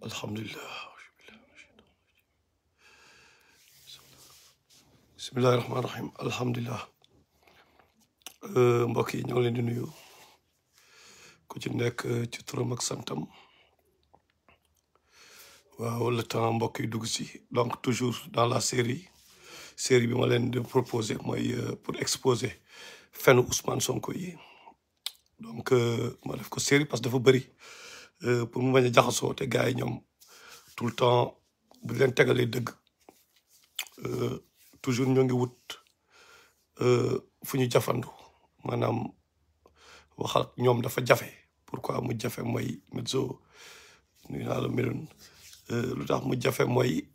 alhamdulillah bismillahi rahmaani rahim alhamdulillah mbokk yi ñoo leen di nuyu ku ci nekk ci turam ak santam waaw le temps mbokk yi dugg si donc toujours dans la série bi ma leen di proposer mooy pour exposer fenu Ousmane Sonko yi donc ma def ko série parce que dafa bëri pour mu bañ a jaxasoo te gars yi ñoom tout le temps bu leen tegalee dëgg toujours ñoo ngi wut fu ñu jafandu maanaam waxal ñoom dafa jafe pourquoi mu jafe mooy mezzo nuyu naa la melun lu tax mu jafe mooy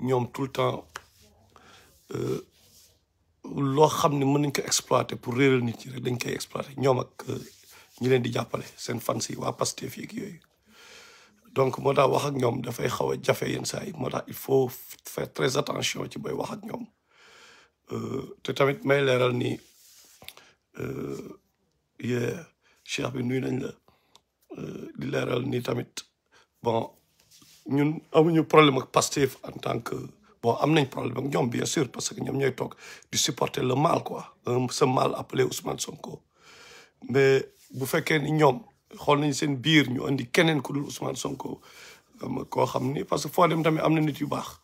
ñoom tout le temps loo xam ne mën nañ ko exploiter pour réeral nit ñi rek dañ koy exploiter ñoom ak ñi leen di jàppale seen fans yi waa Pastef yi ak yooyu donc moo tax wax ak ñoom dafay xaw a jafe yenn saa yi moo tax il faut faire très attention ci booy wax ak ñoom te tamit may leeral ni cheikh bi nuyu nañ la di leeral ni tamit bon ñun amuñu problème ak Pastef en tant que bon am nañ problème ak ñoom bien sûr parce que ñoom ñooy toog di supporter le mal quoi ce mal appelé Ousmane Sonko mais bu fekkee ni ñoom xool nañ seen biir ñu andi keneen ku dul Ousmane Sonko koo xam ni parce que foo dem tamit am na nit yu baax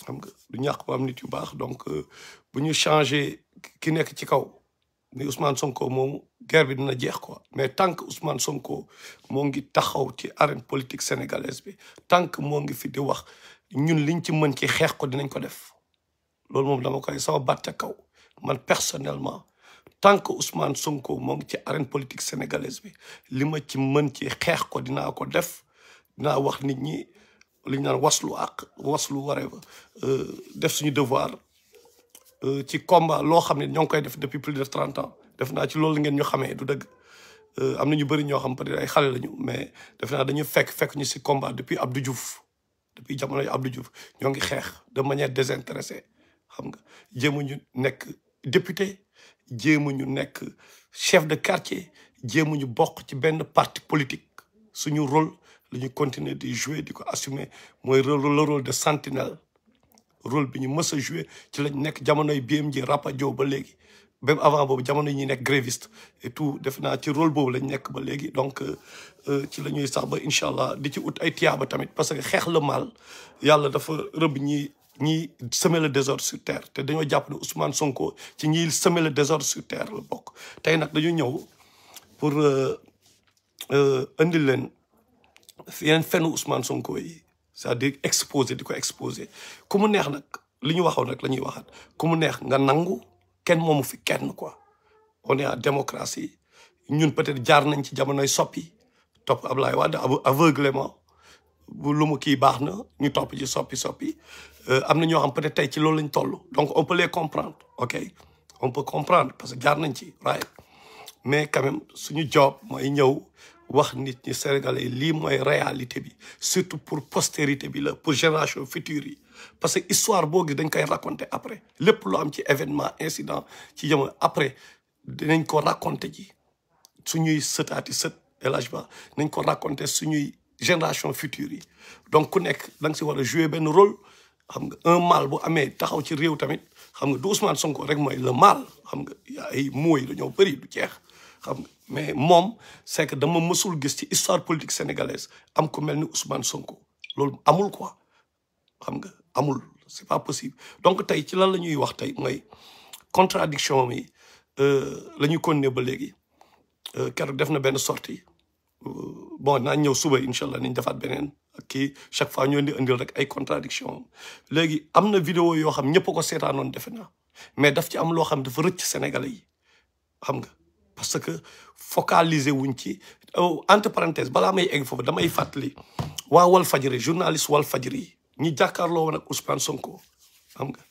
xam nga du ñàkk ba am nit yu baax donc bu ñu changé ki nekk ci kaw ni Ousmane Sonko moom guerre bi dina jeex quoi mais tant que Ousmane Sonko moo ngi taxaw ci arène politique sénégalaise bi tant que moo ngi fi di wax ñun liñ ci mën ci xeex ko dinañ ko def loolu moom dama koy sama baat ca kaw man personnellement tant que Ousmane Sonko moo ngi ci arène politique sénégalaise bi li ma ci mën ci xeex ko dinaa ko def dinaa wax nit ñi li ñu naan waslu ak waslu waree ba def suñu devoir ci combat loo xam ne ñoo ngi koy def depuis plus de 30 ans def naa ci loolu ngeen ñu xamee du dëgg am na ñu bëri ñoo xam peut-être ay xale lañu mais def naa dañu fekk ñu si combat depuis Abdou Diouf depuis jamono Abdou Diouf ñoo ngi xeex de manière désintéressée xam nga jéemuñu nekk député jéemuñu nekk chef de quartier jéemuñu bokk ci benn parti politique suñu rôle la ñu continuer di jouer di ko assumer mooy le rôle de sentinelle rôle bi ñu mës a jouer ci lañ nekk jamonoy BMJ Rapadio ba léegi même avant boobu jamono yi ñuy nekk gréviste et tout def naa ci rôle boobu lañ nekk ba léegi donc ci la ñuy sax ba incha allah di ci ut ay tiyaaba tamit parce que xeex le mal yàlla dafa rëbb ñi semer le désordre sur terre te dañoo jàpp ne Ousmane Sonko ci ñi semer le désordre sur terre la bokk tey nag dañu ñëw pour indil leen yeneen fenn Ousmane Sonko yi c'est-à-dire exposé di ko exposé ku mu neex nag li ñu waxoon rek la ñuy waxaat ku mu neex nga nangu kenn moomu fi kenn quoi on est en démocratie ñun peut-être jaar nañ ci jamonoy soppi topp Ablaye Wade aveuglément bu lu mu kii baax na ñu topp ci soppi am na ñoo xam peut-être tey ci loolu lañ toll donc on peut les comprendre ok on peut comprendre parce que jaar nañ ci right mais quand même suñu job mooy ñëw wax nit ñi Sénégalais lii mooy réalité bi surtout pour postérité bi la pour génération future yi parce que histoire boo gis dañ koy raconter après lépp lu am ci événement incident ci jamono après dinañ ko raconter ji suñuy sëtaati sët élage ba nañ ko raconter suñuy génération future yi donc ku nekk da nga si war a jouer benn rôle xam nga un mal bu amee taxaw ci réew tamit xam nga du Ousmane Sonko rek mooy le mal xam nga ay mooy dañoo bëri du jeex xam nga mais moom c'est que dama mësul gis ci histoire politique sénégalaise am ko mel ni Ousmane Sonko loolu amul quoi xam nga amul c'est pas possible donc tey ci lan la ñuy wax tey mooy contradiction mi la ñuy continuer ba léegi keroog def na benn sortie bon naa ñëw suba incha allah nañ defaat beneen ak kii chaque fois ñoo di indil rek ay contradiction léegi am na vidéo yoo xam ñëpp ko seetaanoon defe naa mais daf ci am loo xam dafa rëcc Sénégalais yi xam nga parce que focaliser wuñ ci entre parenthèse balaa may egg foofu damay fàttali waa Walfadjri journaliste Walfadjri yi ñi jàkkaarloo woon ak Ousmane Sonko xam nga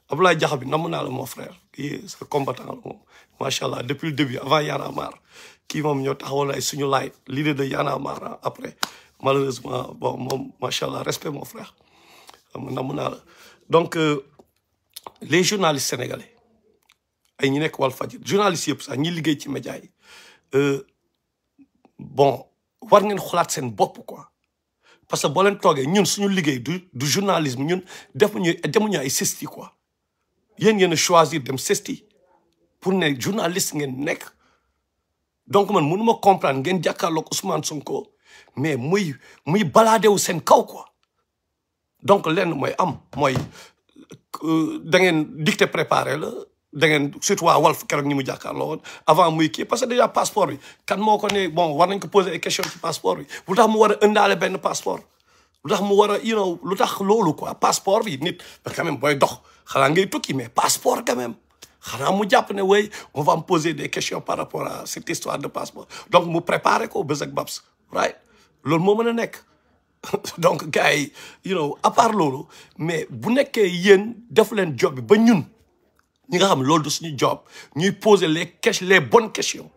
Abdoulaye Diakha bi namm naa la mon frère kii c'est combattant la moom macha allah depuis le début avant Y'en a marre kii moom ñoo taxawal ay suñu laay l'idée de Y'en a marre après malheureusement bon moom macha allah respect mon frère xam nga namm naa la donc les journalistes sénégalais ay ñi nekk Walfadjri journalistes yëpp sax ñi liggéey ci média yi bon war ngeen xolaat seen bopp quoi parce que boo leen toogee ñun suñu liggéey du journalisme ñun demuñu ay sesti quoi yéen a choisir dem sesti pour ne journaliste ngeen nekk donc man mënuma comprendre ngeen jàkkaarloog Ousmane Sonko mais muy baladewu seen kaw quoi donc lenn mooy da ngeen dicté préparé la da ngeen surtout waa Walf keroog ñi mu jàkkaarloo woon avant muy kii parce que déjà passeport bi kan moo ko ne bon war nañ ko poser ay questions ci passeport bi lu tax mu war a ëndaale benn passeport lu tax mu war a lu tax loolu quoi passeport bi nit quand même booy dox xanaa ngay tukki mais passeport quand même xanaa mu jàpp ne way on va me poser des questions par rapport à cette histoire de passeport donc mu préparé ko bés ak babs right loolu moo mën a nekk donc gars yi à part loolu mais bu nekkee yéen def leen job bi ba ñun ñi nga xam loolu du suñu job ñuy poser les bonnes questions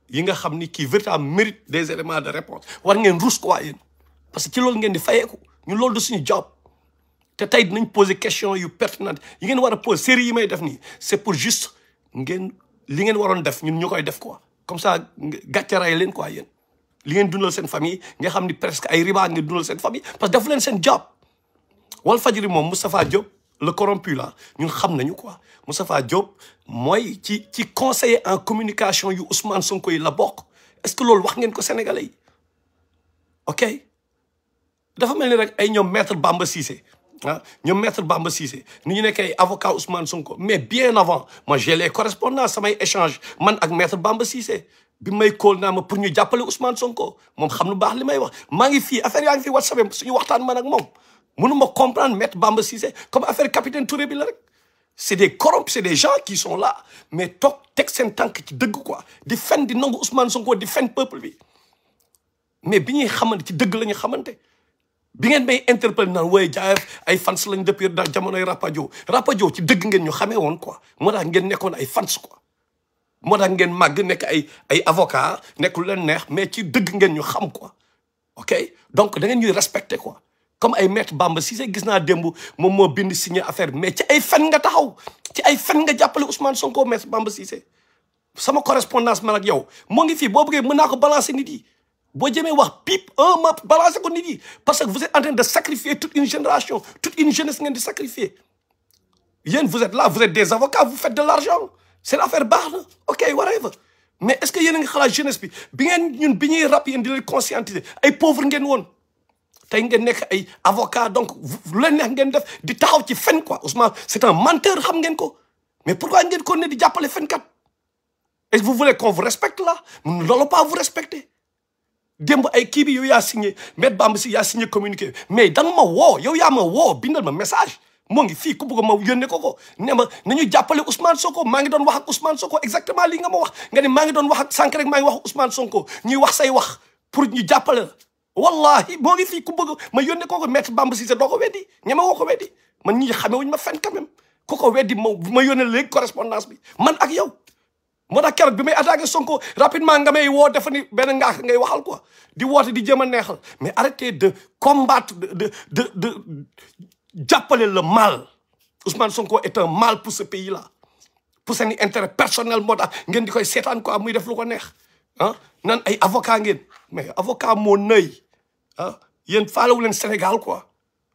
yi nga xam ni qui véritablement mérite des éléments de réponse war ngeen rus quoi yéen parce que ci loolu ngeen di fayeeku ñun loolu du suñu job te tey dinañ poser question yu pertinente yi ngeen war a poser série yi may def nii c'est pour juste ngeen li ngeen waroon def ñun ñu koy def quoi comme ça gàccaray leen quoi yéen li ngeen dundal seen famille nga xam ni presque ay riba ngeen dundal seen famille parce que def leen seen job Walfadjri moom Moustapha Diop le corrompu là ñun xam nañu quoi Moustapha Diop mooy ci conseiller en communication yu Ousmane Sonko yi la bokk est-ce que loolu wax ngeen ko Sénégalais yi ok dafa mel ni rek ay ñoom maître Bamba Cissé ñoom maître Bamba Cissé ni ñu nekk ay avocat Ousmane Sonko mais bien avant moi j'ai les correspondances samay échange man ak maître Bamba Cissé bi may kóol naa ma pour ñu jàppale Ousmane Sonko moom xam nu baax li may wax maa ngi fii affaire yaa ngi fi WhatsApp suñu waxtaan man ak moom mënuma comprendre maître Bamba Cissé comme affaire capitaine Touré bi la rek c'est des corrompus c'est des gens qui sont là mais toog teg seen tànk ci dëgg quoi di fen di nangu Ousmane Sonko di fen peuple bi mais bi ñuy xamante ci dëgg la ñu xamante bi ngeen may interpellé naan wooye jaayef ay fans lañ depuis da jamonoy rapajo ci dëgg ngeen ñu xamee woon quoi moo tax ngeen nekkoon ay fans quoi moo tax ngeen màgg nekk ay avocat nekk lu leen neex mais ci dëgg ngeen ñu xam quoi ok donc da ngeen ñuy respecté quoi comme ay maître Bamba Cissé gis naa démb moom moo bind signé affaire mais ci ay fen nga taxaw ci ay fen nga jàppale Ousmane Sonko maître Bamba Cissé sama correspondance man ak yow moo ngi fii boo bëggee mën naa ko balancer nit yi boo jëmee wax pipe ma balancer ko nit yi parce que vous êtes en train de sacrifier toute une génération toute une jeunesse ngeen di sacrifier yéen vous êtes là vous êtes des avocats vous faites de l'argent c'est l'affaire baax na ok whatever mais est-ce que yéen a ngi xalaat jeunesse bi ngeen ñun bi ñuy rap yéen di leen conscientiser ay pauvre ngeen woon tey ngeen nekk ay avocat donc lu leen neex ngeen def di taxaw ci fen quoi Ousmane c'est un menteur xam ngeen ko mais pourquoi ngeen ko ne di jàppale fenkat est-ce que vous voulez qu'on vous respecte là nous n'allons pas vous respecter démb ay kii bi yow yaa signé maître Bamba si yaa signé communiqué mais da nga ma woo yow yaa ma woo bindal ma message moo ngi fii ku bëgg ma yónnee ko ne ma nañu jàppale Ousmane Sonko maa ngi doon wax ak Ousmane Sonko exactement lii nga ma wax nga ne maa ngi doon wax ak sànq rek maa ngi wax Ousmane Sonko ñuy wax say wax pour ñu jàppale la wallahi moo ngi fii ku bëgg ma yónnee ko maître Bamba Cissé doo ko weddi ñeme woo ko weddi man ñi xamee wuñu ma fen quand même ku ko weddi ma yónnee léegi correspondance bi man ak yow moo tax keroog bi may attaqué Sonko rapidement nga may woo dafa ni benn ngaak ngay waxal quoi di woote di jéem a neexal mais arrêtez de combattre de jàppale le mal Ousmane Sonko est un mal pour ce pays là pour seen intérêt personnel moo tax ngeen di koy seetaan quoi muy def lu ko neex nan ay avocat ngeen mais avocat moo nëy yéen faalewu leen Sénégal quoi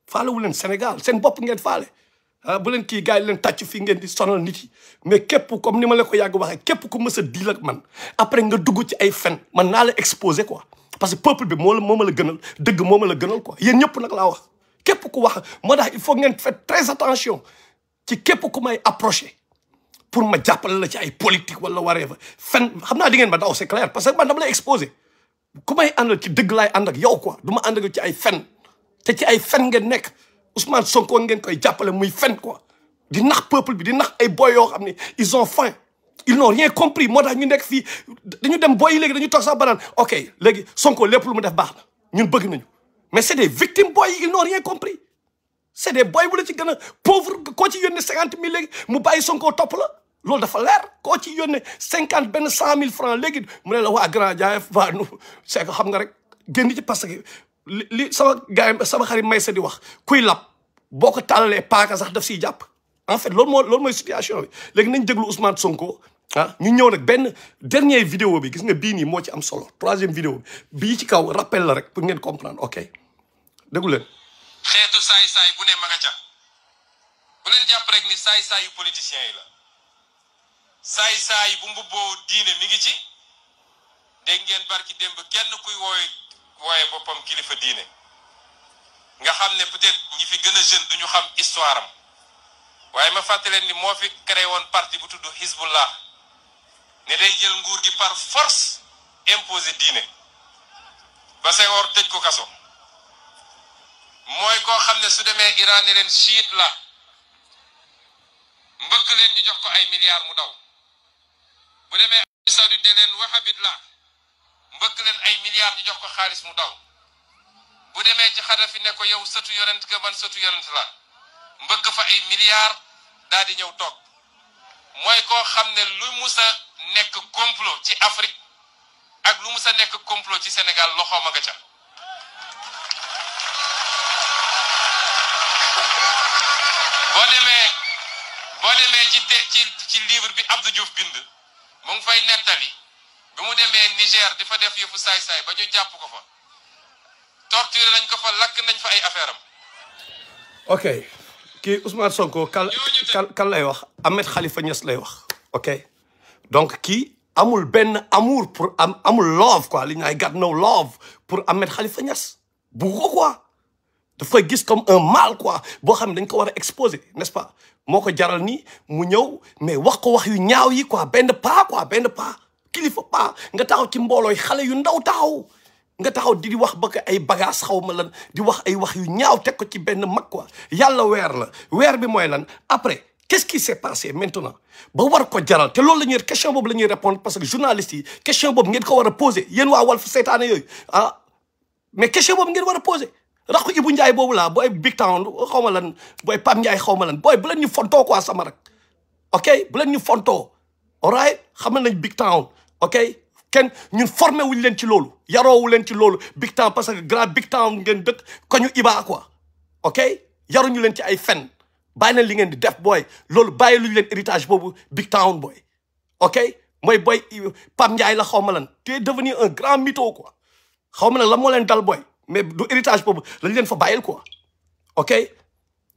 faalewu leen Sénégal seen bopp ngeen faale bu leen kii gars yi leen tàcc fii ngeen di sonal nit yi mais képp comme ni ma la ko yàgg waxee képp ku mës a diil ak man après nga dugg ci ay fen man naa la exposé quoi parce que peuple bi moo ma la gënal dëgg moo ma la gënal quoi yéen ñëpp nag laa wax képp ku wax moo tax il faut ngeen faire très attention ci képp ku may approché pour ma jàppale la ci ay politique wala whatever fen xam naa di ngeen ma daw c'est clair parce que man dama lay exposé ku may àndal ci dëgg laay ànd ak yow quoi du ma ànd ak ci ay fen te ci ay fen ngeen nekk Ousmane Sonko ngeen koy jàppale muy fen quoi di nax peuple bi di nax ay boy yoo xam ne ils ont faim ils n'ont rien compris moo tax ñu nekk fii dañu dem boy yi léegi dañu toog sax ba naan ok léegi Sonko lépp lu mu def baax na ñun bëgg nañu mais c'est des victimes boy yi ils n'ont rien compris c'est des boy bu la ci gën a pauvre koo ci yónnee 50 000 léegi mu bàyyi Sonko topp la loolu dafa leer koo ci yónnee 50 benn 100 000 francs léegi mu ne la waa grand jaayef waa nu c'est que xam nga rek génn ci parce que li sama gars yi sama xarit may sa di wax kuy lab boo ko tàllalee paaka sax daf siy jàpp en fait loolu mooy situation bi léegi nañ déglu Ousmane Sonko ah ñu ñëw nag benn dernière vidéo bi gis nga bii nii moo ci am solo 3e vidéo bi bii ci kaw rappel la rek pour ngeen comprendre ok déglu leen. xeetu saay-saay bu ne ma nga ca bu leen jàpp rek ni saay-saay yu politiciens yi la saay-saay bu mbubboo diine mi ngi ci dégg ngeen barki démb kenn kuy wooye boppam kilifa diine nga xam ne peut-être ñi fi gën a jeune duñu xam histoire am waaye ma fàttaleen ni moo fi créé woon parti bu tudd Hizbullah ne day jël nguur gi par force imposé diine ba Senghor tëj ko kaso mooy koo xam ne su demee Iran ne leen chiite la mbëkk leen ñu jox ko ay milliards mu daw bu demee Arabie Saoudite ne leen wahabit la mbëkk leen ay milliards ñu jox ko xaalis mu daw bu demee ci Xadafi ne ko yow sëtu yonent ga man sëtu yonent la mbëkk fa ay milliards daal di ñëw toog mooy koo xam ne lu musa nekk complot ci Afrique ak lu musa nekk complot ci Sénégal loxoom a nga ca boo demee ci livre bi Abdou Diouf bind mu ngi fay nettali bi mu demee Niger di fa def yëfu saay-saay ba ñu jàpp ko fa torturé nañ ko fa lakk nañ fa ay affaire am. ok kii Ousmane Sonko kan lay wax Ahmed Khalifa Niass lay wax ok donc kii amul benn amour pour amul love quoi li ñu ay got no love pour Ahmed Khalifa Niass bu ko quoi dafa gis comme un mal quoi boo xam ne dañ ko war a exposer n'est-ce pas moo ko jaral ni mu ñëw mais wax ko wax yu ñaaw yi quoi benn pas kilifa pas nga taxaw ci mboolooy xale yu ndaw taxaw nga taxaw di wax ba ay bagage xaw ma lan di wax ay wax yu ñaaw teg ko ci benn mag quoi yàlla weer la weer bi mooy lan après qu'est-ce qui s'est passé maintenant ba war ko jaral te loolu la ñuy question boobu la ñuy répondre parce que journalistes yi question boobu ngeen ko war a poser yéen waa Walf seytaane yooyu ah mais question boobu ngeen war a poser raxu Ibou Ndiaye boobu laa booy Big Town xaw ma lan booy Pam Ndiaye xaw ma lan booy bu leen ñu fontoo quoi sama rek ok bu leen ñu fontoo alright xamal nañ Big Town ok kenn ñun formé wuñ leen ci loolu yaroowu leen ci loolu Big Town parce que grand Big Town ngeen dëkk ko ñu Iba quoi ok yaruñu leen ci ay fen bàyyi leen li ngeen di def booy loolu bàyyi luñu leen héritage boobu Big Town booy ok mooy booy Pam Ndiaye la xaw ma lan tu es devenu un grand mytho quoi xaw ma lan la moo leen dal booy mais du héritage boobu lañ leen fa bàyyil quoi ok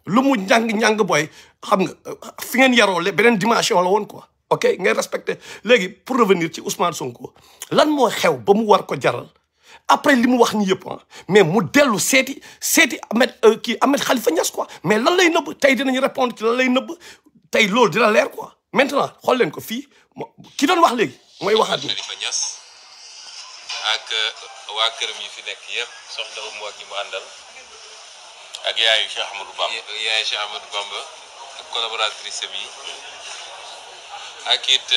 lu mu njàng booy xam nga fi ngeen yaroo beneen dimension la woon quoi ok ngay respecté léegi pour revenir ci Ousmane Sonko lan moo xew ba mu war ko jaral après li mu wax ni yëpp mais mu dellu seeti Ahmed Khalifa Niass quoi mais lan lay nëbb tey dinañu répondre ci lan lay nëbb tey loolu dina leer quoi maintenant xool leen ko fii ki doon wax léegi mooy waxaat ni Khalifa Niass ak waa këram yi fi nekk yëpp soxna mu ak ñi mu àndal ak yaayu Cheikh Ahmadou Bamba ak collaboratrice bi ak it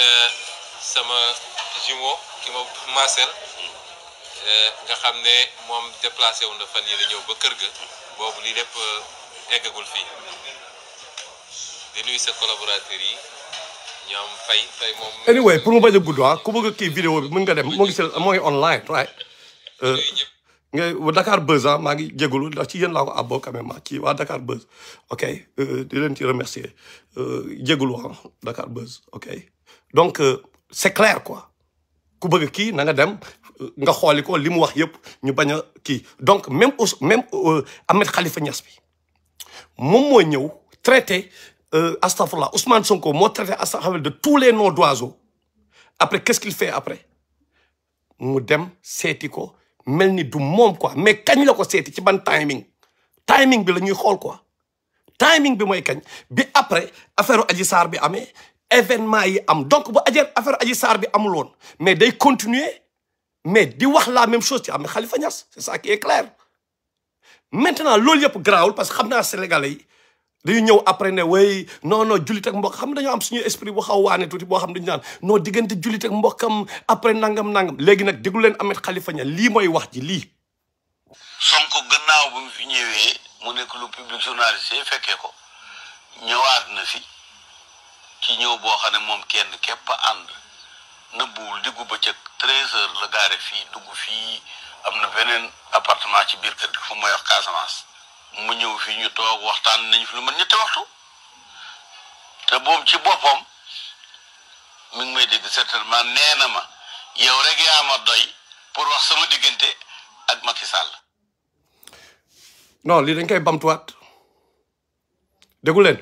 sama jumeau ki ma Marcel nga xam ne moom déplacé wu na fan yi la ñëw ba kër ga boobu lii lépp eggagul fii di nuyu sa collaborateur yi ñoom fay moom. anyway pour mu bañ a gudd ku bëgg kii vidéo bi mën nga dem moo ngi online right nga Dakar Buzz maa ngi jégalu ndax ci yéen laa ko àbboo quand même ci waa Dakar Buzz ok di leen ci remercier jégalu Dakar Buzz ok donc c'est clair quoi ku bëgg kii na nga dem nga xooli ko li mu wax yëpp ñu bañ a kii donc même Ahmed Khalifa Niass bi moom moo ñëw traité astafurlah Ousmane Sonko moo traité astafurlah de tous les noms d'oiseaux après qu'est-ce qu'il fait après mu dem seeti ko mel ni du moom quoi mais kañ la ko seeti ci ban timing bi la ñuy xool quoi timing bi mooy kañ bi après affaire Adji Sarr bi amee événement yi am donc bu affaire Adji Sarr bi amul woon mais day continuer mais di wax la même chose ci Ahmed Khalifa Niass c'est ça qui est clair maintenant loolu yëpp garaawul parce que xam naa Sénégalais yi dañu ñëw après ne way non jullit ak mbokk xam dañoo am suñu esprit bu xaw waane tuuti boo xam dañu naan non diggante jullit ak mbokkam après nangam léegi nag déglu leen Ahmed Khalifa Niass lii mooy wax ji lii. Sonko gannaaw bu mu fi ñëwee mu nekk lu public journaliste yi fekkee ko ñëwaat na fi ci ñëw boo xam ne moom kenn képp a ànd nëbbuwul diggu bëccëg 13h la gaare fii dugg fii am na beneen appartement ci biir kër gi fu may wax Casamance. mu ñëw fii ñu toog waxtaan nañ fi lu mën ñetti waxtu te boobu ci boppam mi ngi may dégg certainement nee na ma yow rek yaa ma doy pour wax sama diggante ak Macky Sall. non lii dañ koy bamtuwaat déggu leen.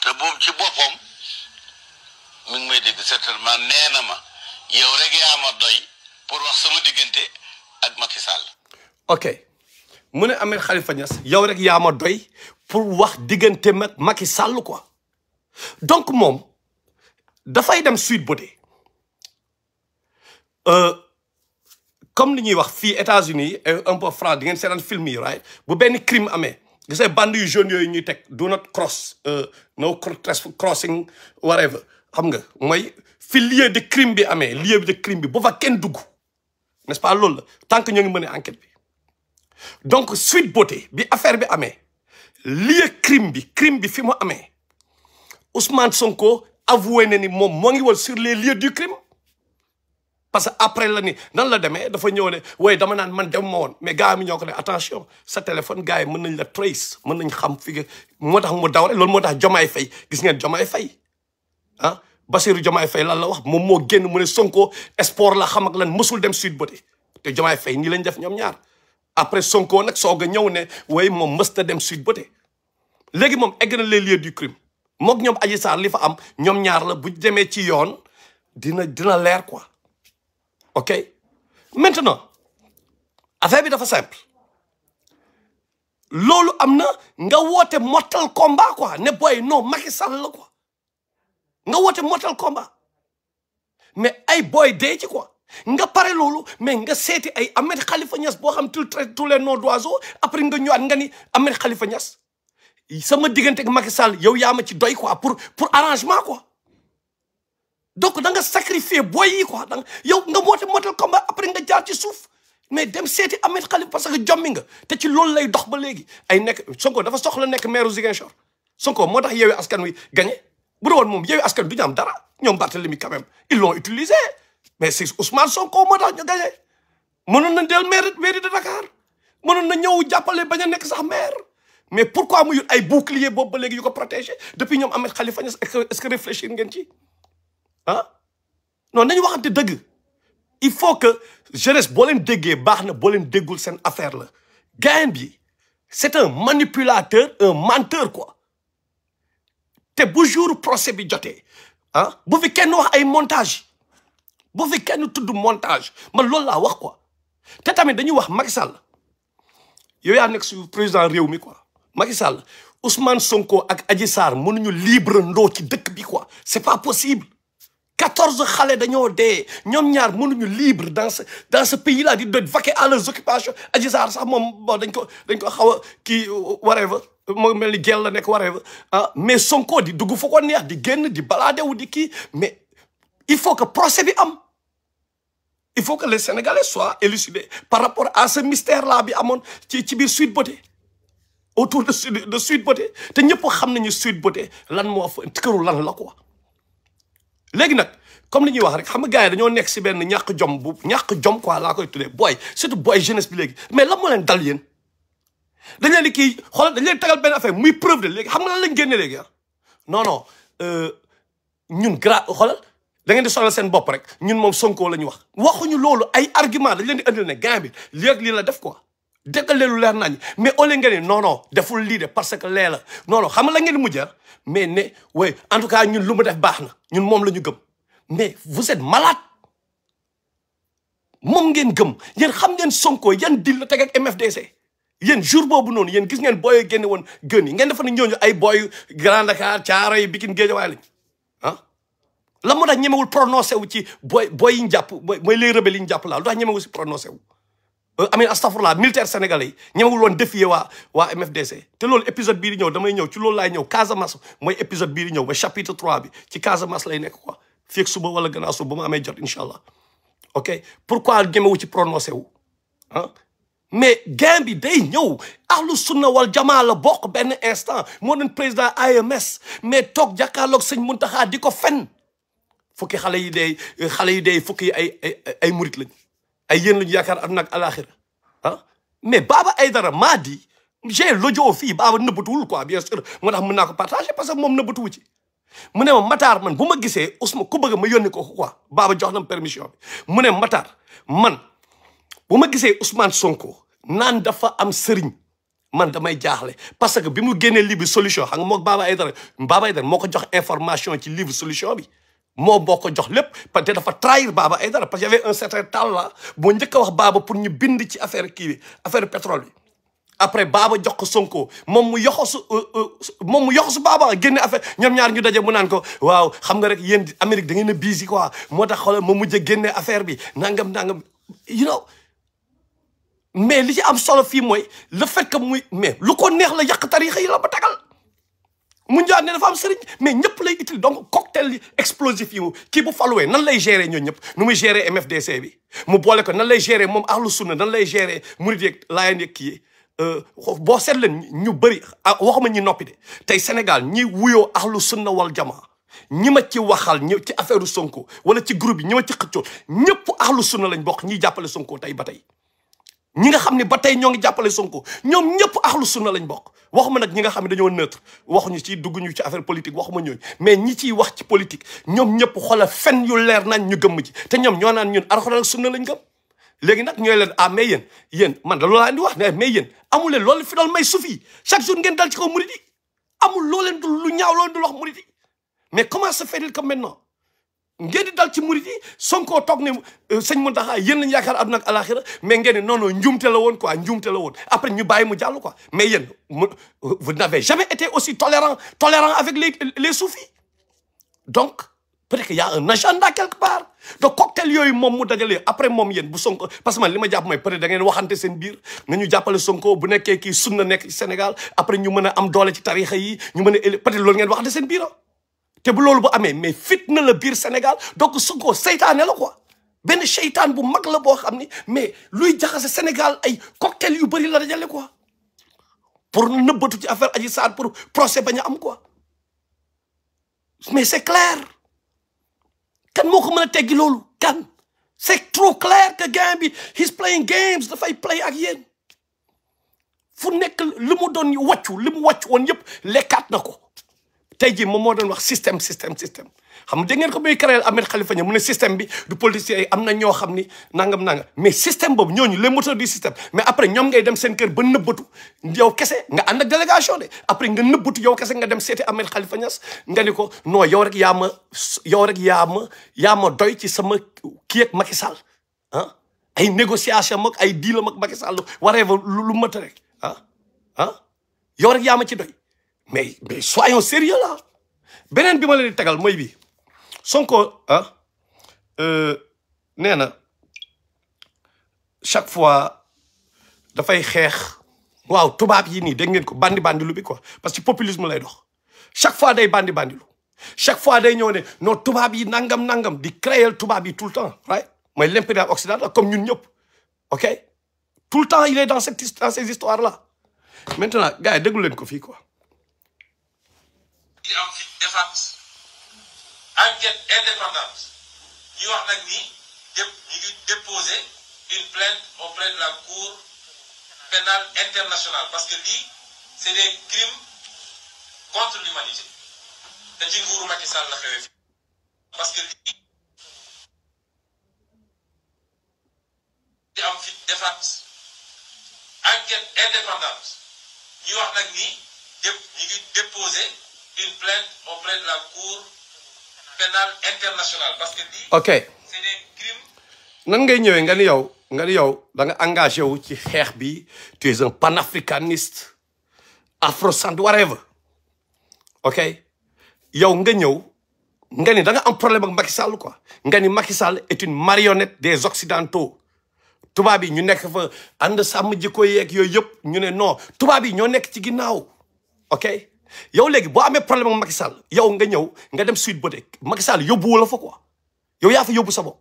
te boobu ci boppam mi ngi may dégg certainement nee na ma yow rek yaa ma doy pour wax sama diggante ak Macky Sall. ok mu ne Ahmed Khalifa Niass yow rek yaa ma doy pour wax diggante mag Macky Sall quoi donc moom dafay dem Sweet Beauté comme li ñuy wax fii États-Unis un peu France di ngeen seetaan film yi right bu benn crime amee gisee bande yu jaune yooyu ñuy teg do not cross no crossing whatever xam nga mooy fi lieu de crime bi amee lieu de crime bi bu fa kenn dugg n'est-ce pas loolu la tant que ñoo ngi mën a enquête bi donc Sweet Beauté bi affaire bi amee lieu crime bi fi mu amee Ousmane Sonko avoué na ni moom moo ngi woon sur les lieux du crime parce que après la ni nan la demee dafa ñëw ne waaye dama naan man dem ma woon mais gars mi ñoo ko ne attention sa téléphone gars yi mën nañ la trace mën nañ xam fi moo tax mu daw rek loolu moo tax Diomaye Faye gis ngeen Diomaye Faye ah Bassirou Diomaye Faye lan la wax moom moo génn mu ne Sonko sport la xam ak lan mësul dem Sweet Beauté te Diomaye Faye nii lañ def ñoom ñaar après Sonko nag soog a ñëw ne waaye moom mësta dem Sweet Beauté léegi moom egg na les lieux du crime mook ñoom Adji Sarr li fa am ñoom ñaar la bu demee ci yoon dina leer quoi ok maintenant affaire bi dafa simple loolu am na nga woote mortal combat quoi ne boy non Macky Sall la quoi nga woote mortal combat mais ay boy dee ci quoi nga pare loolu mais nga seeti ay Ahmed Khalifa Niass boo xam tous les noms d'oiseaux après nga ñëwaat nga ni Ahmed Khalifa Niass sama diggante ak Macky Sall yow yaa ma ci doy quoi pour arrangement quoi donc da nga sacrifier boy yi quoi da nga yow nga woote mortal combat après nga jaar ci suuf mais dem seeti Ahmed Khalifa parce que jommi nga te ci loolu lay dox ba léegi ay nekk Sonko dafa soxla nekk maire Ziguinchor Sonko moo tax Yewwi Askan Wi gagné bu doon moom Yewwi Askan du ñu am dara ñoom Barthélemy quand même ils l'ont utilisé mais c'est Ousmane Sonko moo tax ñu gagné mënoon na del mairie de Dakar mënoon na ñëw jàppale bañ a nekk sax maire mais pourquoi mu yut ay bouclier boobu ba léegi yu ko protégé depuis ñoom Ahmed Khalifa Niass est-ce que réfléchir ngeen ci ah non nañu waxante dëgg il faut que jeunesse boo leen déggee baax na boo leen déggul seen affaire la gain bi c'est un manipulateur un menteur quoi te bu jour procès bi jotee ah bu fi kenn wax ay montage bu fi kenn tudd montage man loolu laa wax quoi te tamit dañuy wax Macky Sall yow yaa nekk su président réew mi quoi Macky Sall Ousmane Sonko ak Adji Sarr mënuñu libre ndoo ci dëkk bi quoi c'est pas possible 14 xale dañoo dee ñoom ñaar mënuñu libre dans ce pays là di vaquer à leurs occupations Adji Sarr sax moom bon dañ ko xaw a kii whatever moo mel ni gel la nekk whatever ah mais Sonko di dugg fu ko neex di génn di baladewu di kii mais il faut que procès bi am il faut que les Sénégalais soient élucidés par rapport à ce mystère là bi amoon ci biir Sweet Beauté autour de Sweet Beauté te ñëpp xam nañu Sweet Beauté lan moo fa këru lan la quoi léegi nag comme li ñuy wax rek xam nga gars yi dañoo nekk si benn ñàkk jom quoi laa koy tuddee booy surtout booy jeunesse bi léegi mais lan moo leen dal yéen dañ leen di kii xoolal dañ leen tagal benn affaire muy preuve de léegi xam nga lan lañ génne léegi ah non ñun xoolal da ngeen di sonal seen bopp rek ñun moom Sonko la ñu wax waxuñu loolu ay argument dañ leen di andil ne gars bi lii la def quoi déggal leen lu leer nañ mais au lieu ngeen ne non deful lii de parce que lee la non xam nga la ngeen di mujjee mais ne oui en tout cas ñun lu mu def baax na ñun moom la ñu gëm mais vous êtes malade moom ngeen gëm yéen xam ngeen Sonko yan dil la teg ak MFDC yéen jour boobu noonu yéen gis ngeen booy génne woon gën yi ngeen defa ne ñooñu ay booy Grand Dakar Thiaroye Pikine Guédiawaye lañ ah la moo tax ñemewul prononcé wu ci booy yi ñu jàpp mooy les rebelles yi ñu jàpp laa lu tax ñemewul si prononcé wu amin astafurlah militaire sénégalais yi ñemewul woon défier waa MFDC te loolu épisode bii di ñëw damay ñëw ci loolu laay ñëw Casamance mooy épisode bii di ñëw ba chapitre 3 bi ci Casamance lay nekk quoi fii ak suba wala gannaaw suba ba ma amee jot incha allah ok pourquoi ñemewu ci prononcé wu ah mais gain bi day ñëw ahlu sunna wal jamaa la bokk benn instant moo doon président AMS mais toog jàkkaarloog sëñ Muntaxa di ko fen fukki xale yi day fukki ay murit lañ ay yéen lañu yaakaar aduna ak alaxira ah mais Baba Aïdara maa di j'ai l'audio fii Baba nëbbatuwul quoi bien sûr moo tax mën naa ko partager parce que moom nëbbatuwu ci mu ne ma Matar man bu ma gisee Ousmane ku bëgg ma yónni ko quoi Baba jox na ma permission bi mu ne Matar man bu ma gisee Ousmane Sonko naan dafa am sëriñ man damay jaaxle parce que bi mu génnee livre solution xam nga moom Baba Aïdara moo ko jox information ci livre solution bi moo boo ko jox lépp parce que dafa trahir Baba Aïdara parce que y avait un certain temps là boo njëkk a wax Baba pour ñu bind ci affaire kii bi affaire pétrole bi après Baba jox ko Sonko moom mu yoxosu Baba génne affaire ñoom ñaar ñu daje mu naan ko waaw xam nga rek yéen Amérique da ngeen a busy quoi moo tax xoolal ma mujj génne affaire bi nangam you know mais li ci am solo fii mooy le fait que muy mais lu ko neex la yàq tarixa yi la ba tagal mu njaa ne dafa am sëriñ mais ñëpp lay utile donc cocktail yi explosif yi kii bu faluwee nan lay gérer ñoo ñëpp nu muy gérer MFDC bi mu boole ko nan lay gérer moom ahlu sunna nan lay gérer murid yeeg laayeen yeeg kii boo seet leen ñu bëri waxuma ñi noppi de tey Sénégal ñi wuyoo ahlu sunna wal jamaa ñi ma ci waxal ñi ci affaire Sonko wala ci groupe yi ñi ma ci xëccoo ñëpp ahlu sunna lañ bokk ñiy jàppale Sonko tey ba tey ñi nga xam ne ba tey ñoo ngi jàppale Sonko ñoom ñëpp ahlu sunna lañ bokk waxuma nag ñi nga xam ne dañoo neutre waxuñu ci dugguñu ci affaire politique waxuma ñooñu mais ñi ciy wax ci politique ñoom ñëpp xoolal fen yu leer nañ ñu gëmm ci te ñoom ñoo naan ñun alxuraan ak sunna lañ gëm léegi nag ñooy leen mais yéen man da loolu laa indi wax ne mais yéen amul leen loolu fi doon may suuf yi chaque jour ngeen dal ci kaw murid yi amul loo leen dul lu ñaaw loo leen dul wax murid yi mais comment se fait-il que maintenant ngeen di dal ci murid yi Sonko toog ne sëñ Mountakha yéen lañu yaakaar àdduna ak alaxira mais ngeen ne non non njuumte la woon quoi njuumte la woon après ñu bàyyi mu jàll quoi mais yéen vous n'avez jamais été aussi tolérant avec les soufis donc peut-être qu'il y a un agenda quelque part donc cocktail yooyu moom mu dajalee après moom yéen bu Sonko parce que man li ma jàpp mooy peut-être da ngeen waxante seen biir nga ñu jàppale Sonko bu nekkee kii sunna nekk ci Sénégal après ñu mën a am doole ci tarixa yi ñu mën a peut-être loolu ngeen waxante seen biir te bu loolu bu amee mais fitna la biir Sénégal donc Sonko seytaane la quoi benn seytaan bu mag la boo xam ni mais luy jaxase Sénégal ay cocktail yu bëri la dajale quoi pour nëbbatu ci affaire Adji Sarr pour procès bañ a am quoi mais c'est clair kan moo ko mën a teggi loolu kan c'est trop clair que game bi he's playing games dafay play ak yéen fu nekk li mu doon li mu wàccu woon yëpp lekkaat na ko tey jii moom moo doon wax système xam nga da ngeen ko muy créer Ahmed Khalifa mu ne système bi du politicien yi am na ñoo xam ni nangam mais système boobu ñooñu les moteurs du système mais après ñoom ngay dem seen kër ba nëbbatu yow kese nga ànd ak délégation de après nga nëbbatu yow kese nga dem seeti Ahmed Khalifa Niass nga ni ko non yow rek yaa ma doy ci sama kii ak Macky Sall ay négociation mag ay deal mag Macky Sall whatever lu mata rek yow rek yaa ma ci doy mais soyons sérieux là beneen bi ma leen di tegal mooy bi Sonko nee na chaque fois dafay xeex waaw tubaab yi nii dégg ngeen ko bandi lu bi quoi parce que populisme lay dox chaque fois day bandi lu chaque fois day ñëw ne non tubaab yi nangam di créer tubaab yi tout le temps right mooy l'impérial occidental comme ñun ñëpp ok tout le temps il est dans ces histoires là maintenant gars yi déglu leen ko fii quoi. di am fi défense enquête indépendante ñi wax nag ni ñu ngi déposer une plainte auprès de la cour pénale internationale parce que lii c'est des crimes contre l'humanité te ci nguuru Macky Sall la xewee parce que lii di am fi défense enquête indépendante ñi wax nag ni ñu ngi déposer une plainte auprès de la cour pénale internationale parce que lii ok c'est des crimes. nan ngay ñëwee nga ni yow da nga engagé wu ci xeex bi tu es un panafricaniste afro-centre whatever ok yow nga ñëw nga ni da nga am problème ak Macky Sall quoi nga ni Macky Sall est une marionnette des occidentaux tubaab yi ñu nekk fa ànd sàmm jikko yeeg yooyu yëpp ñu ne non tubaab yi ñoo nekk ci ginnaaw ok yow léegi boo amee problème ak Macky Sall yow nga ñëw nga dem Sweet Beauté Macky Sall yóbbuwu la fa quoi yow yaa fa yóbbu sa bopp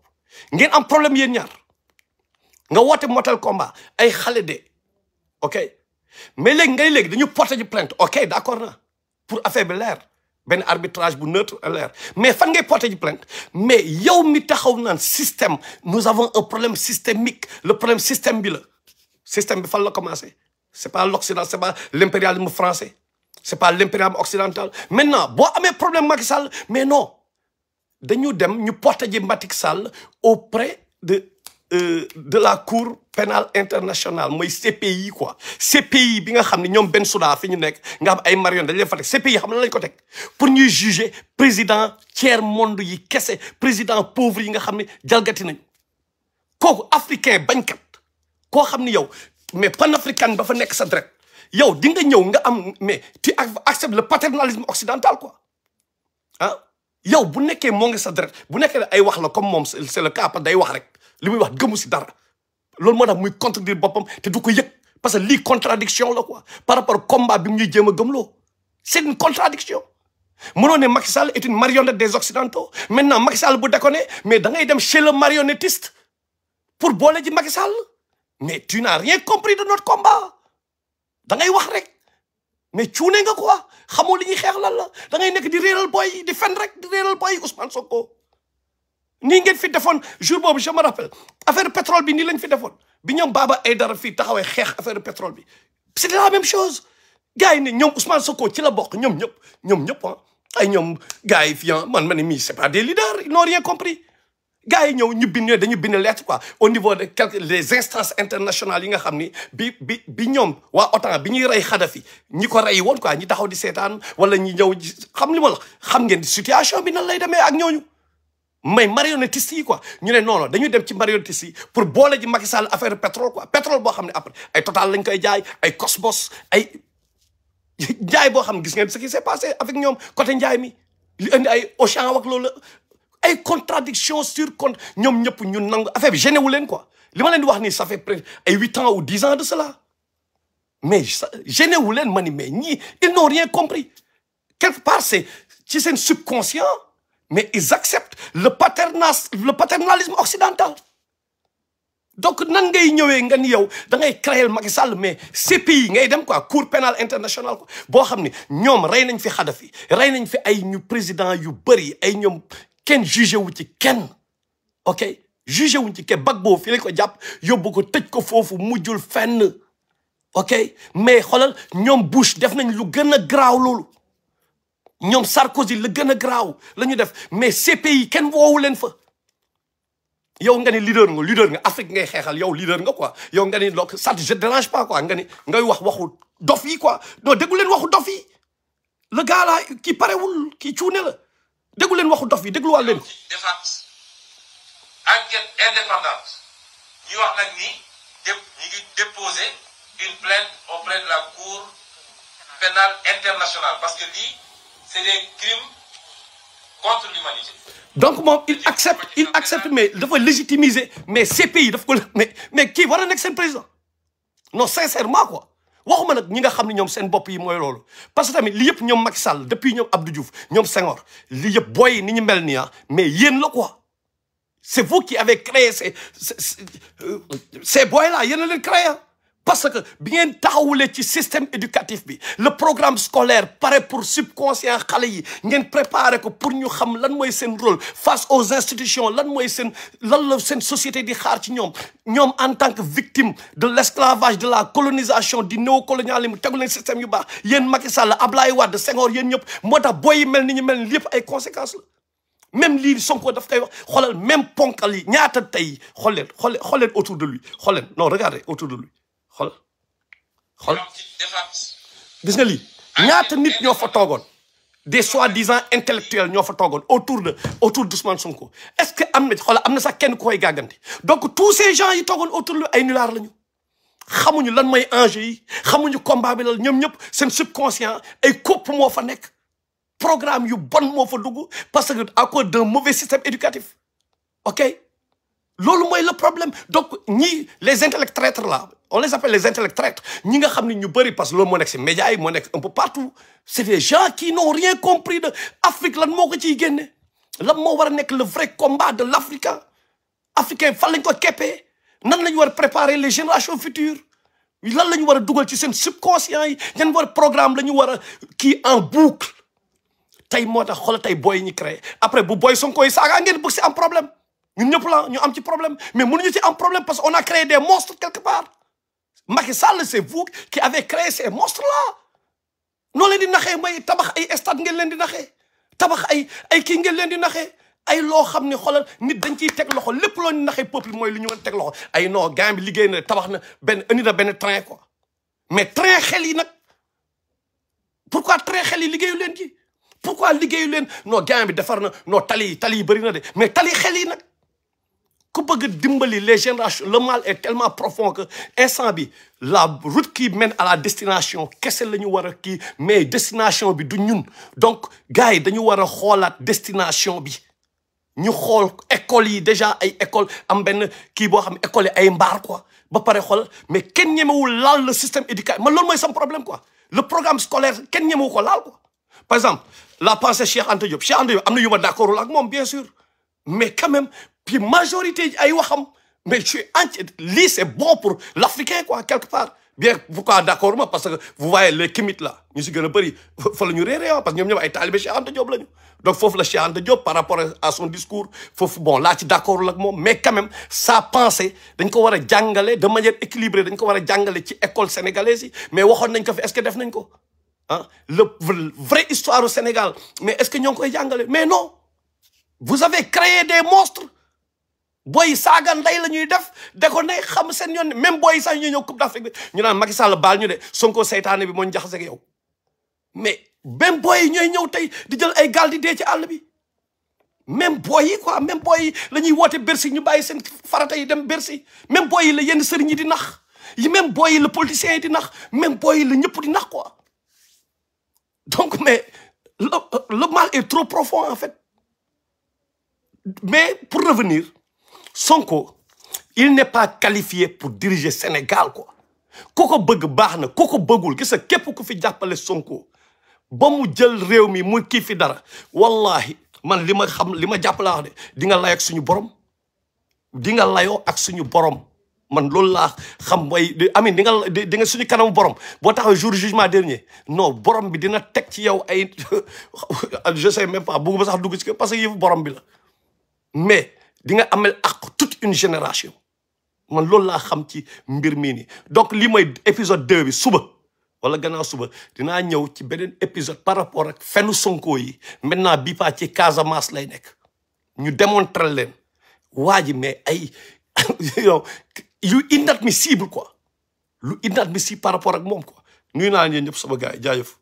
ngeen am problème yéen ñaar nga woote mortel combat ay xale de ok mais léegi dañu porter ji plainte ok d'accord na pour affaire bi leer benn arbitrage bu neutre leer mais fan ngay porter ji plainte mais yow mi taxaw naan système nous avons un problème systémique le problème système bi la système bi fan la commencé c'est pas l'Occident c'est pas l'impérialisme français c'est pas l'impérialisme occidental. Maintenant boo amee problème Macky Sall mais non dañu dem ñu porter ji Macky Sall auprès de la cour pénale internationale mooy CPI quoi. CPI bi nga xam ne ñoom Bensouda fi ñu nekk nga am ay marion dañ leen fa teg CPI xam na lañ ko teg pour ñuy juger président tiers monde yi kese président pauvre yi nga xam ne jalgati nañ kooku africain bañkat koo xam ne yow mais panafricain ba fa nekk sa dret yow di nga ñëw nga am mais tu acceptes le paternalisme occidental quoi ah yow bu nekkee moo ngi sa dret bu nekkee ay wax la comme moom c'est le cas day wax rek li muy wax gëmu si dara loolu moo tax muy contredire boppam te du ko yëg parce que lii contradiction la quoi par rapport combat bi mu ñuy jéem a gëmloo c'est une contradiction mënoo ne Macky Sall est une marionnette des occidentaux maintenant Macky Sall bu déconné mais da ngay dem chez le marionnettiste pour boole ji Macky Sall mais tu n'as rien compris de notre combat da ngay wax rek mais cuune nga quoi xamoo li ñuy xeex lan la da ngay nekk di réeral boy di fen rek di réeral boy Ousmane Sonko nii ngeen fi defoon jour boobu je me rappelle affaire pétrole bi nii lañ fi defoon bi ñoom Baba Aïdara fii taxawee xeex affaire pétrole bi c'était la même chose gars yi ne ñoom Ousmane Sonko ci la bokk ñoom ñëpp ah ay ñoom gars yi fii man ma ne mii c'est pas des leaders ils n'ont rien compris gars yi ñëw ñu bind dañu bind lettre quoi au niveau de quelques les instances internationales yi nga xam ni bi ñoom waa OTAN bi ñuy rey Kadhafi ñi ko rey woon quoi ñi taxaw di seetaan wala ñi ñëw xam li ma la xam ngeen situation bi nan lay demee ak ñooñu mais marionnettiste yi quoi ñu ne non dañu dem ci marionnettiste yi pour boole ji Macky Sall affaire pétrole quoi pétrole boo xam ne après ay Total lañ koy jaay ay Cosmos ay njaay boo xam gis ngeen ce qui s'est passé avec ñoom côté njaay mi li indi ay Auchan ak loolu ay contradiction sur compte ñoom ñëpp ñu nangu affaire bi gêné wu leen quoi li ma leen di wax nii ça fait presque ay 8 ans ou 10 ans de cela mais gêné wu leen ma ni mais ñii ils n'ont rien compris quelque part c'est ci seen subconscient mais ils acceptent le paternalisme occidental donc nan ngay ñëwee nga ni yow da ngay créer Macky Sall mais CPI ngay dem quoi cour pénale internationale quoi boo xam ne ñoom rey nañ fi Kadhafi rey nañ fi ay ñu président yu bëri ay ñoom kenn jugé wu ci kenn ok jugé wuñ ci kenn Gbagbo fii lañ ko jàpp yóbbu ko tëj ko foofu mujjul fenn ok mais xoolal ñoom Bush def nañ lu gën a graaw loolu ñoom Sarkozy la gën a graaw la ñu def mais CPI kenn woowu leen fa yow nga ni leader nga Afrique ngay xeexal yow leader nga quoi yow nga ni donc ça te dérange pas quoi nga ni ngay wax waxu dof yi quoi non déggu leen waxu dof yi le gars là kii parewul kii cuune la déggu leen waxu dof yi dégluwaat leen. défense enquête indépendante ñu wax nag ni ñu ngi déposer une plainte auprès de la cour pénale internationale parce que lii c'est des crimes contre l'humanité. donc moom il accepte mais dafa légitimiser mais CPI daf ko mais kii war a nekk seen président non sincèrement quoi waxuma nag ñi nga xam ne ñoom seen bopp yi mooy loolu parce que tamit li yëpp ñoom Macky Sall depuis ñoom Abdou Diouf ñoom Senghor li yëpp booy ni ñu mel nii mais yéen la quoi c'est vous qui avez créé ces boys là yéen a leen créé parce que bi ngeen taxawulee ci système éducatif bi le programme scolaire pare pour subconscient xale yi ngeen préparé ko pour ñu xam lan mooy seen rôle face aux institutions lan mooy lan la seen société di xaar ci ñoom en tant que victime de l'esclavage de la colonisation du néocolonialisme tegu leen système yu baax yéen Macky Sall Ablaye Wade Senghor yéen ñëpp moo tax booy yi mel ni ñu mel ni lépp ay conséquences la même lii Sonko daf koy wax xoolal même ponkal yi ñaata tey xool leen autour de lui xool leen non regardez autour de lui xool gis nga lii ñaata nit ñoo fa toogoon des soi-disant intellectuels ñoo fa toogoon autour d'Ousmane Sonko est-ce que am na sax kenn ku koy gàgganti donc tous ces gens yi toogoon autour de ay nulaar lañu xamuñu lan mooy enjeu yi xamuñu combat bi la ñoom ñëpp seen subconscient ay kopp moo fa nekk programme yu bon moo fa dugg parce que à cause d'un mauvais système éducatif ok loolu mooy le problème donc ñii les intellects traîtres là on les appelle les intellects traîtres ñi nga xam ne ñu bëri parce que loolu moo nekk si médias yi moo nekk un peu partout c'est des gens qui n'ont rien compris de Afrique lan moo ko ciy génne lan moo war a nekk le vrai combat de l'Africain fan lañ ko keppee nan la ñu war a préparer les générations futures lan la ñu war a dugal ci seen subconscient yi ñan war a programme la ñu war a kii en boucle tey moo tax xoolal tey booy ñu créé après bu booy Sonko yi saaga ngeen bëgg si am problème ñun ñëpp la ñu am ci problème mais mënuñu ci am problème parce qu'on a créé des monstres quelque part Macky Sall c'est vous qui avez créé ces monstres là noo leen di naxee mooy tabax ay stade ngeen leen di naxee tabax ay kii ngeen leen di naxee ay loo xam ne xoolal nit dañ ciy teg loxo lépp loo ñu naxee peuple mooy lu ñu mën teg loxo ay non gars bi liggéey na tabax na indi na benn train quoi mais train xel yi nag pourquoi train xel yi liggéeyu leen ci pourquoi liggéeyu leen non gars bi defar na non tali yi bëri na de mais tali xel yi nag ku bëgg dimbali les générations le mal est tellement profond que instant bi la route qui mène à la destination kese la ñu war a kii mais destination bi du ñun donc gars yi dañu war a xoolaat destination bi ñu xool école yi déjà ay école am benn kii boo xam école yi ay mbaar quoi ba pare xool mais kenn ñemewul laal le système éducatif man loolu mooy sam problème quoi le programme scolaire kenn ñemewu ko laal quoi par exemple la pensée Cheikh Anta Diop am na yu ma d'accordul ak moom bien sûr mais quand même puis majorité ay waxam mais je suis entier lii c'est bon pour l'Africain quoi quelque part bien pourquoi d'accord ma parce que vous voyez les kémites là ñu si gën a bëri fa la ñu réeré parce que ñoom ñëpp ay talibé Cheikh Anta Diop lañu donc foofu la Cheikh Anta Diop par rapport à son discours foofu bon laa ci d'accord ak moom mais quand même sa pensée dañ ko war a jàngale de manière équilibrée dañ ko war a jàngale ci école sénégalaise yi mais waxoon nañ ko fi est-ce que def nañ ko ah le vrai histoire au Sénégal mais est-ce que ñoo ngi koy jàngale mais non vous avez créé des monstres boy saaga nday la ñuy def da ko ne xam seen yoon même boy sax ñu ñëw Coupe d'Afrique bi ñu naan Macky Sall baal ñu de Sonko seytaane bi moo ñu jaxase ak yow mais même boy yi ñooy ñëw tey di jël ay gaal di dee ci àll bi même boy yi quoi même boy yi la ñuy woote Bercy ñu bàyyi seen farata yi dem Bercy même boy yi la yenn sëriñ yi di nax yi même boy yi la politiciens yi di nax même boy yi la ñëpp di nax quoi donc mais le mal est trop profond en fait mais pour revenir Sonko il n'est pas qualifié pour diriger Sénégal quoi ku ko bëgg baax na ku ko bëggul gis nga képp ku fi jàppale Sonko ba mu jël réew mi muy kii fi dara wallahi man li ma xam li ma jàpp laa wax de di nga lay ak suñu borom di nga layoo ak suñu borom man loolu laa xam mooy amin di nga suñu kanamu borom boo taxaw jour jugement dernier non borom bi dina teg ci yow ay je sais même pas bëgguma sax dugg ci parce que yëfu borom bi la mais di nga amel ak toute une génération man loolu laa xam ci mbir mii nii donc lii mooy épisode 2 bi suba wala gannaaw suba dinaa ñëw ci beneen épisode par rapport ak fenu Sonko yi maintenant bii pas ci Casamance lay nekk ñu démontrer leen waa ji mais ay yow yu inadmissible quoi lu inadmissible par rapport ak moom quoi nuyu naa leen ñëpp sama gars yi jaajëf